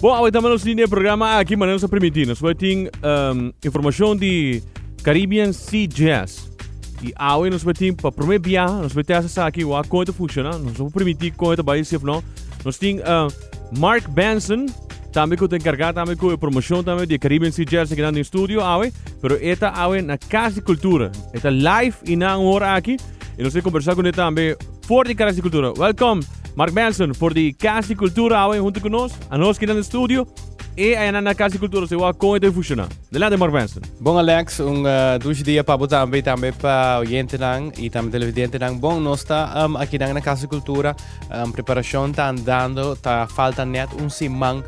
Bon, awe tambe nos tin e programa aki, manera nos a primintí. Nos bai tin informashon di Caribbean Sea Jazz. I awe nos bai tin pa promé biaha, nos bai test esaki, wak kon e ta funshoná. Nos no por primintí kon e ta bai si of no. Nos tin Mark Benson, tambe ku ta enkargá tambe ku e promoshon tambe di e Caribbean Sea Jazz akinan den studio awe, pero e ta awe na Kas di Kultura. E ta live i nan un ora aki i nos ta kombersá kuné tambe for di Kas di Kultura. Welkom Mark Benson for di Kas di Kultura awe huntu ku nos, anos kinan den studio i ayanan na Kas di Kultura si wak kon e ta funshoná. Delante Mark Benson. Bon Alex, un dushi dia pa bo tambe i tambe pa oyentenan i tambe televidentenan. Bon, nos ta akinan na Kas di Kultura. Preparacion ta andando, ta falta net un siman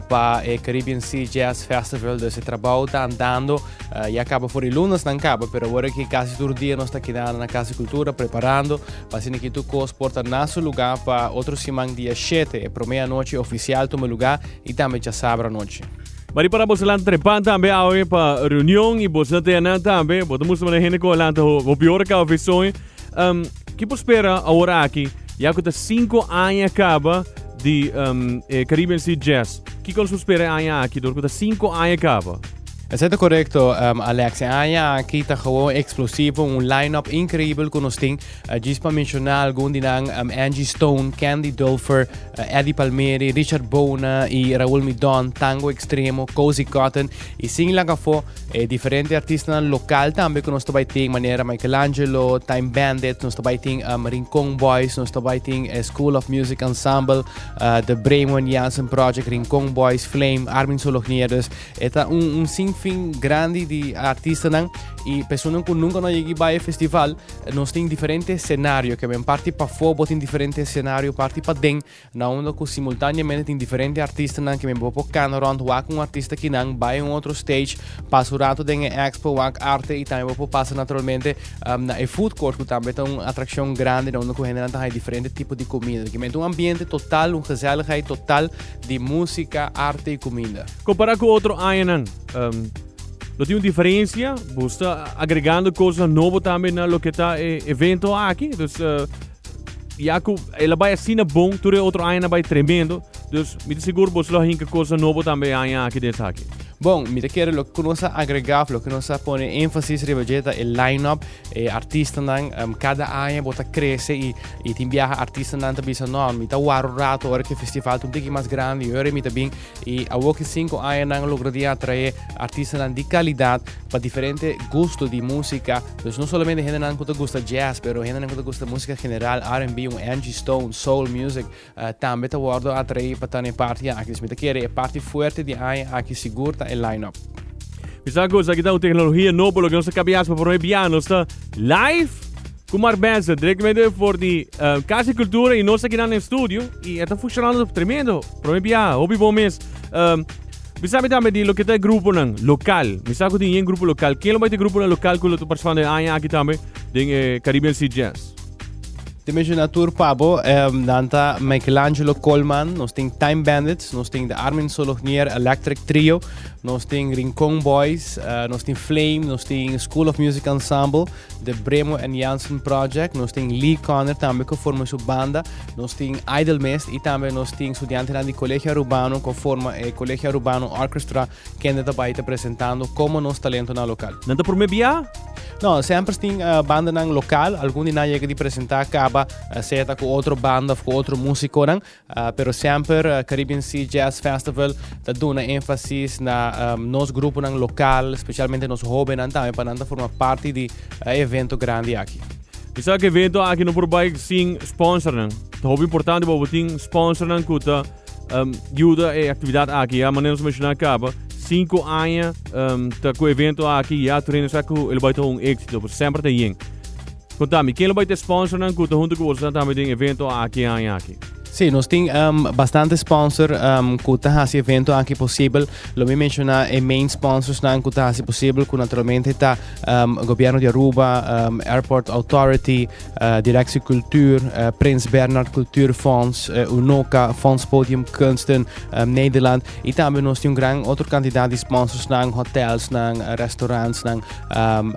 pa e Caribbean Sea Jazz Festival, dus e trabou ta andando. Ya caba for di lunes nan caba, pero awor aki casi tur dia nos ta keda na Casa di Cultura preparando pa asina ki tur cos por ta na su lugar pa otro siman dia shete, e prome anochi oficial tuma lugar y tambe djasabra anochi. Mari para boso lanta trepan tambe awe pa reunion y boso ta nan tambe, bo ta mustra manera hende cu a lanta hopi ora caba fesoy. Ki por spera awor aki, ya ku ta sinku aña kaba di e Caribbean Sea Jazz? Kiko nos por spera e aña aki dor ku ta sinku aña kaba? Esei ta korekto, Alex. E aña aki ta gewoon eksplosivo, un line-up inkreibel ku nos tin. Djis pa menshoná algun di nan, Angie Stone, Candy Dulfer, Eddie Palmieri, Richard Bona i Raul Midon, Tango Extremo, Cozy Cotton i sin laga afó E diferente artistanan lokal tambe ku nos ta bai tin, manera Michelangelo, Time Bandits, nos ta bai tin um, Rincon Boys, nos ta bai tin eh, School of Music Ensemble, uh, The Bremen Jansen Project, Rincon Boys, Flame, Armin Solognier. Dus e ta un, un sinfin grandi di artistanan i personan ku nunca no yegi bai e festival, nos tin diferente scenario, ke men parti pafó bo tin diferente scenario, parti paden. Na unda ku simultaneamente tin diferente artistanan ke men bo por kana rònt wak un artista kinan, bai un otro stage, pasa un rato den e expo, wak arte i tambe bo por pasa naturalmente na e food court ku tambe ta un atrakshon grandi na unda ku hendenan ta haña diferente tipo di kuminda. Ke men ta un ambiente total, un gezelligheid total di músika, arte i kuminda. Kompará ku otro añanan, lo tin un diferensia? Bo sta agregando kosnan nobo tambe na loke ta e evento aki? Dus Ya ku el a bai asina bon, tur e otro añanan a bai tremendo. Dus mi ta sigur boso lo hinka kosnan nobo tambe e aña aki den esaki. Bon, mi ta kere loke ku nos a agregá of loke nos a pone énfasis riba dje ta e line-up, e artistanan. Kada aña bo ta krese i i tin biaha artistanan ta bisa no, mi ta wara un rato ora ku e festival ta un tiki mas grandi, ora mi ta bin. I awor ki sinku añanan a logra di atraé artistanan di kalidat pa diferente gusto di músika. Dus no solamente hendenan ku ta gusta jazz, pero hendenan ku ta gusta músika general, R&B, un Angie Stone, soul music, tambe ta wòrdu atraí pa ta na e parti aki. Dus mi ta kere e parti fuerte di aña aki sigur ta e line-up. Mi sa ku esaki ta un teknologia nobo loke nos ta kabia pa promé bia. Nos ta live ku Mark Benson direktamente for di Kas di Kultura i nos ta kinan den studio i e ta funshonando tremendo. Promé bia, hopi bon mes. Mi sabi tambe di loke ta e gruponan lokal. Mi sa ku tin yen grupo lokal. Ken lo bai ta e gruponan lokal ku lo ta partisipando e aña aki tambe den e Caribbean Sea Jazz? Te menciona tur pa bo, nan ta Michelangelo Coleman, nos tin Time Bandits, nos tin The Armin Solognier Electric Trio, nos tin Rincon Boys, nos tin Flame, nos tin School of Music Ensemble, The Bremo and Jansen Project, nos tin Lee Conner tambe ku forma su banda, nos tin Idle Mist i tambe nos tin studiantenan di Colegio Arubano ku forma e Colegio Arubano Orchestra kende ta bai ta presentando komo nos talentonan lokal. Nan ta prome bia? No, semper tin bandanan lokal, algun di nan yega di presenta kaba sea ta ku otro banda of ku otro musikonan. Pero semper Caribbean Sea Jazz Festival ta duna énfasis na nos gruponan lokal, spesialmente nos hóbennan tambe pa nan ta forma parti di e evento grandi aki. Mi sa ku evento aki no por bai sin sponsornan. Ta hopi importante pa bo tin sponsornan ku ta yuda e aktividat aki. Ya manera nos a menshoná kaba, sinku aña ta ku evento aki ya tur hende sa ku e lo bai ta un éksito, pasobra semper ta yen. Konta mi, ken lo bai ta e sponsornan ku ta huntu ku boso tambe den evento aki e aña aki? Sí, nos tin bastante sponsor ku ta hasi evento aki posibel. Lo mi menshoná e main sponsorsnan ku ta hasi posibel, ku naturalmente ta Gobierno di Aruba, Airport Authority, Directie Cultuur, Prins Bernhard Cultuurfonds, Unoca, Fonds Podium Kunsten Nederland. I tambe nos tin un gran otro kantidat di sponsorsnan, hotelsnan, restaurantsnan.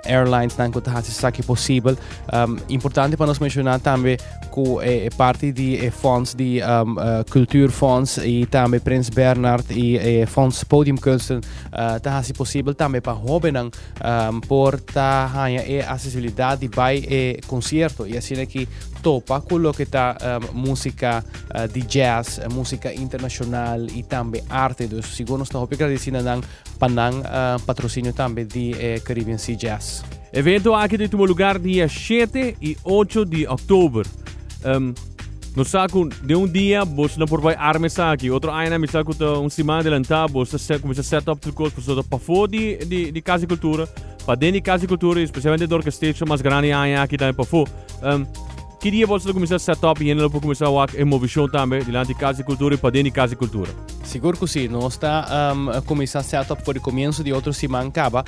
Airlines nan ku ta hasi esaki posibel. Importante pa nos menshoná tambe ku e parti di e fonds di di um, Cultuurfonds y tambe Prins Bernhard y Fonds Podiumkunsten ta hasi posibel tambe pa hobennan um, por ta haña e accesibilidad di bai e concierto y asina ki topa cu loke ta um, música di jazz, música internacional y tambe arte. Dus sigur nos ta hopi agradeci na nan pa nan patrocinio tambe di e Caribbean Sea Jazz. Evento aki ta tuma lugar dia 7 y 8 di oktober. Um, nos sa ku den un dia bos no por bai arma esaki. Otro aña mi sa ku ta un siman adelantá bos ta set, kuminsá set up tur kos pasobra ta pafó di, di, di Kas di Kultura, paden di Kas di Kultura y espesialmente di orkestation mas grandi aña aki tambe pafó. Um, ki dia bos ta kuminsá set up y hende lo por kuminsá wak e movishon tambe dilanti Kas di Kultura y paden di Kas di Kultura? Sigur ku si. Nos ta um, kuminsá set up for di komienso di otro siman kaba.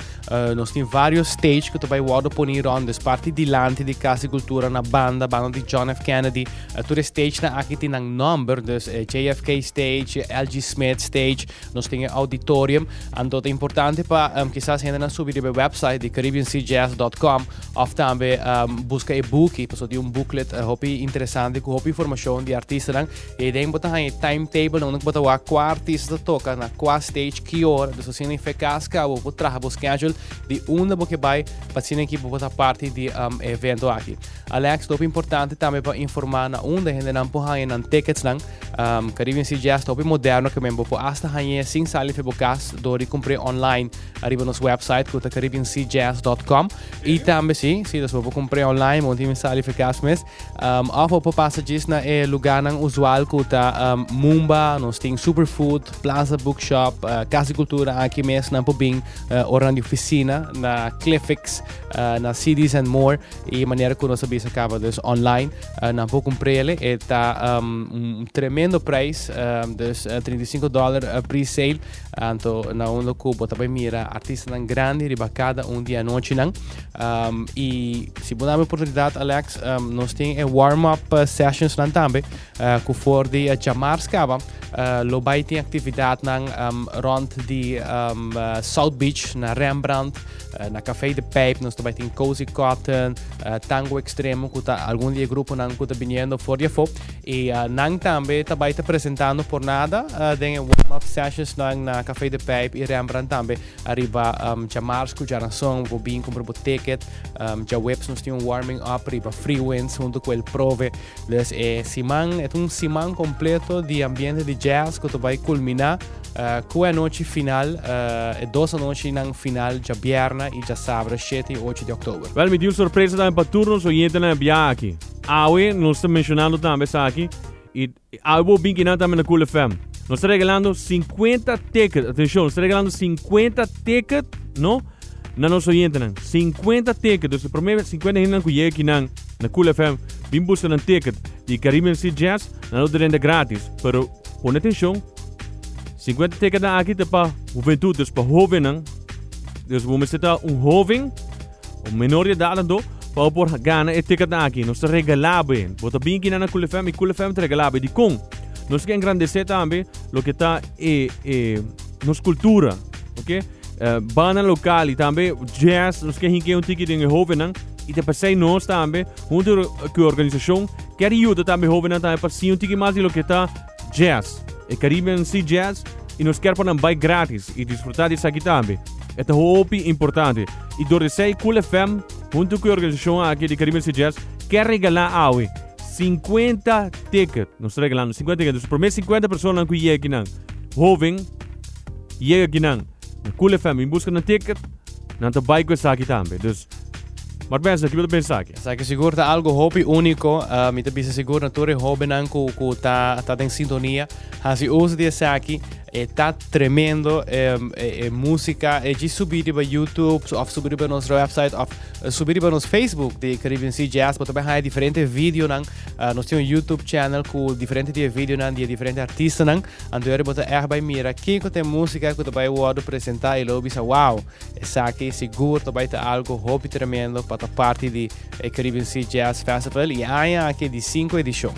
Nos tin varios stage ku ta bai wòrdu poni rònt, dus parti dilanti di Kas di Kultura na banda, banda di John F. Kennedy. Tur e stagenan aki tin nan nòmber, dus JFK stage, LG Smith stage, nos tin e auditorium. Anto ta importante pa kisas hendenan subi riba e website di caribbeanseajazz.com òf tambe buska e buki, pasobra tin un booklet hopi interesante ku hopi informashon di artistanan. I aden bo ta haña e timetable na unda ku bo ta wak kua artista ta toka na kua stage ki ora. Dus asina fe kas ka bo por traha bo schedule di unda bo ke bai pa asina ki bo por ta parti di e evento aki. Alex, ta hopi importante tambe pa informa na unda hendenan por haña nan ticketsnan. Caribbean Sea Jazz ta hopi moderno ke men bo por asta hañ'é sin sali fe bo kas dor di kumpr'é online ariba nos website ku ta caribbeanseajazz.com. I tambe si, si, dus bo por kumpr'é online, bo no tin sali fe kas mes. Um, of bo por pasa djis na e lugarnan usual ku ta um, Mumba, nos tin Superfood, Plaza Bookshop, Cas di Cultura aki mes nan por bin uh, ora di oficina na Cliffix, na CDs and More y manera ku nos a bisa kaba dus online uh, nan por kumprele. E ta um, un tremendo prijs, um, dus uh, 35 dollar pre-sale. Anto na unda ku bo ta bai mira artistanan grandi riba kada un di anochinan. Um, y si bo dame oportunidad, Alex, um, nos tin e warm-up sessions nan tambe, ku for di djamars kaba, lo bai tin actividadnan um, rond di um, South Beach, na Rembrandt, na Café de Pijp, nos ta bai tin Cozy Cotton, Tango Extremo, ku ta algun di e gruponan ku ta biniendo for di afó. Y nan tambe ta bai ta presentando por nada den e warm-up sessions nan na Café de Pijp y Rembrandt tambe. Ariba djamars ku djaranson bo bin kumpra bo ticket. Djaweps nos tin un warming up riba Freewinds hunto ku El Prove. Dus e siman e ta un siman kompleto di ambiente di jazz ku ta bai kulminá ku e anochi final, e dos anochinan final djabièrnè i djasabra shete i ocho di òktober. Wèl, mi tin un sorpresa tambe pa tur nos oyentenan e biaha aki. Awe nos ta menshonando tambe esaki i Awe bo bin kinan tambe na Cool FM. Nos ta regalando 50 ticket. Atencion, nos ta regalando 50 ticket, no? Na nos oyentenan. 50 ticket. Dus de prome 50 hendenan ku yega kinan na Cool FM, bin buska nan ticket di Caribbean Sea Jazz, nan lo drenta gratis. Pero pone atencion, 50 ticket nan aki ta pa huventud, dus pa hobennan. Dus bo mester ta un hoven Un menor di edad anto, pa bo por gana e ticketnan aki. Nos ta regalá bo e. Bo ta bin kinan na Cool FM i Cool FM ta regalá bo e. Dikon? Nos ke engrandesé tambe loke ta e, e nos kultura, ok? Banda lokal i tambe jazz, nos ke hinke un tiki den e hobennan. I ta p'esei nos tambe, huntu ku e organisashon, kier yuda tambe e hobennan tambe pa siña un tiki mas di loke ta jazz, e Caribbean Sea Jazz, i nos kier pa nan bai gratis i disfrutá di esaki tambe. E ta hopi importante. I dor di esei Cool FM huntu ku e organisashon aki di Caribbean Sea Jazz kier regalá awe 50 ticket. Nos ta regalando 50 ticket. Dus promé 50 personanan ku yega akinan, hoven, yega akinan na Cool FM i buska nan ticket, nan ta bai ku esaki tambe. Dus, Mar pensa, kibo ta pensa aki? Esaki sigur ta algo hopi úniko. Mi ta bisa sigur na tur e hóbennan ku ku ta ta den sintonia, hasi uso di esaki. E ta tremendo e, e, e música. E djis subi riba YouTube of subi riba nos website of subi riba nos Facebook di Caribbean Sea Jazz. Bo ta bai haña diferente videonan. Nos tin un YouTube channel ku diferente di e videonan di e diferente artistanan. Anto eri bo ta ègt bai mira kiko ta e música ku ta bai wòrdu presentá i lo bisa wow, esaki sigur ta bai ta algo hopi tremendo pa ta parti di e Caribbean Sea Jazz Festival i aña aki di sinku edishon.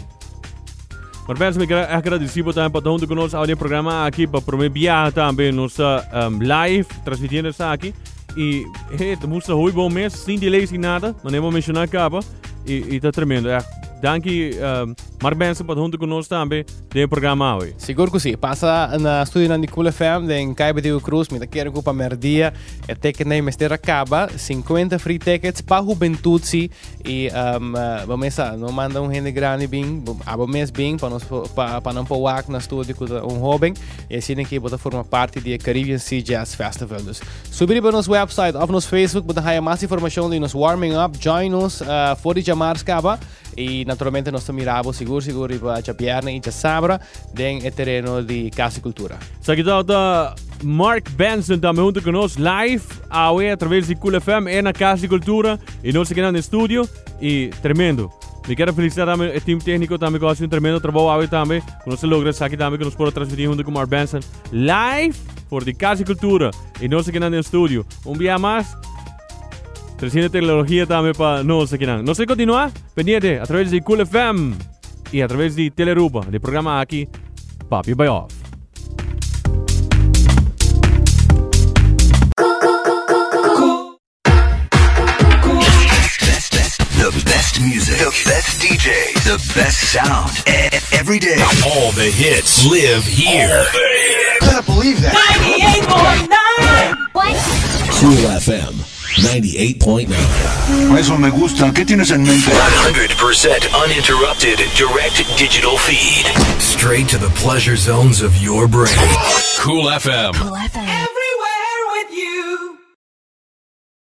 Maar mensen, mi quiero agradeci bo tambe pa ta hunto cu nos awe den programa aki, pa prome biaha tambe nos ta live transmitiendo esaki. Y hey, ta mustra hoy bon mes, sin delay, sin nada, manera bo menciona caba. Y ta tremendo, echt. Danki um, Mark Benson pa hunto ku nos tambe den e programa awe. Sigur ku si. Pasa na studionan di Cool FM den Cai Betico Cruz. Mi ta kere ku pa merdia e ticketnan mester a kaba. 50 free tickets pa hubentud si. I um, bo mes sa, no manda un hende grandi bin, abo mes bin pa nos pa, pa nan por wak na studio ku ta un hoben. I asina ki bo ta forma parti di e Caribbean Sea Jazz Festival. Dus subi riba nos website of nos Facebook bo ta haya mas informacion di nos warming up. Join nos uh, for di djamars kaba. I naturalmente nos ta mira bo sigur sigur riba djabierne i djasabra den e tereno di Cas di Cultura. Esaki tabata Mark Benson tambe hunto cu nos live awe a traves di Cool FM e na Cas di Cultura y nos a keda den studio y tremendo. Mi kier a felicita tambe e team tecnico tambe cu a haci un tremendo trabou awe tambe cu nos a logra esaki tambe cu nos por a transmiti hunto cu Mark Benson live for di Cas di Cultura y nos a keda den studio. Un bia mas Treciendo tecnologia tambe pa nos akinan. Nos ta continua pendiente a través di Cool FM y a través di Telearuba, di programa aki Papia Bay Off. The best music, the best DJ, the best sound. Every day. All the hits live here. Gotta believe that. 98.9. Cool FM 98.9. Eso me gusta. ¿Qué tienes en mente? 100% uninterrupted direct digital feed. Straight to the pleasure zones of your brain. Cool FM. Cool FM.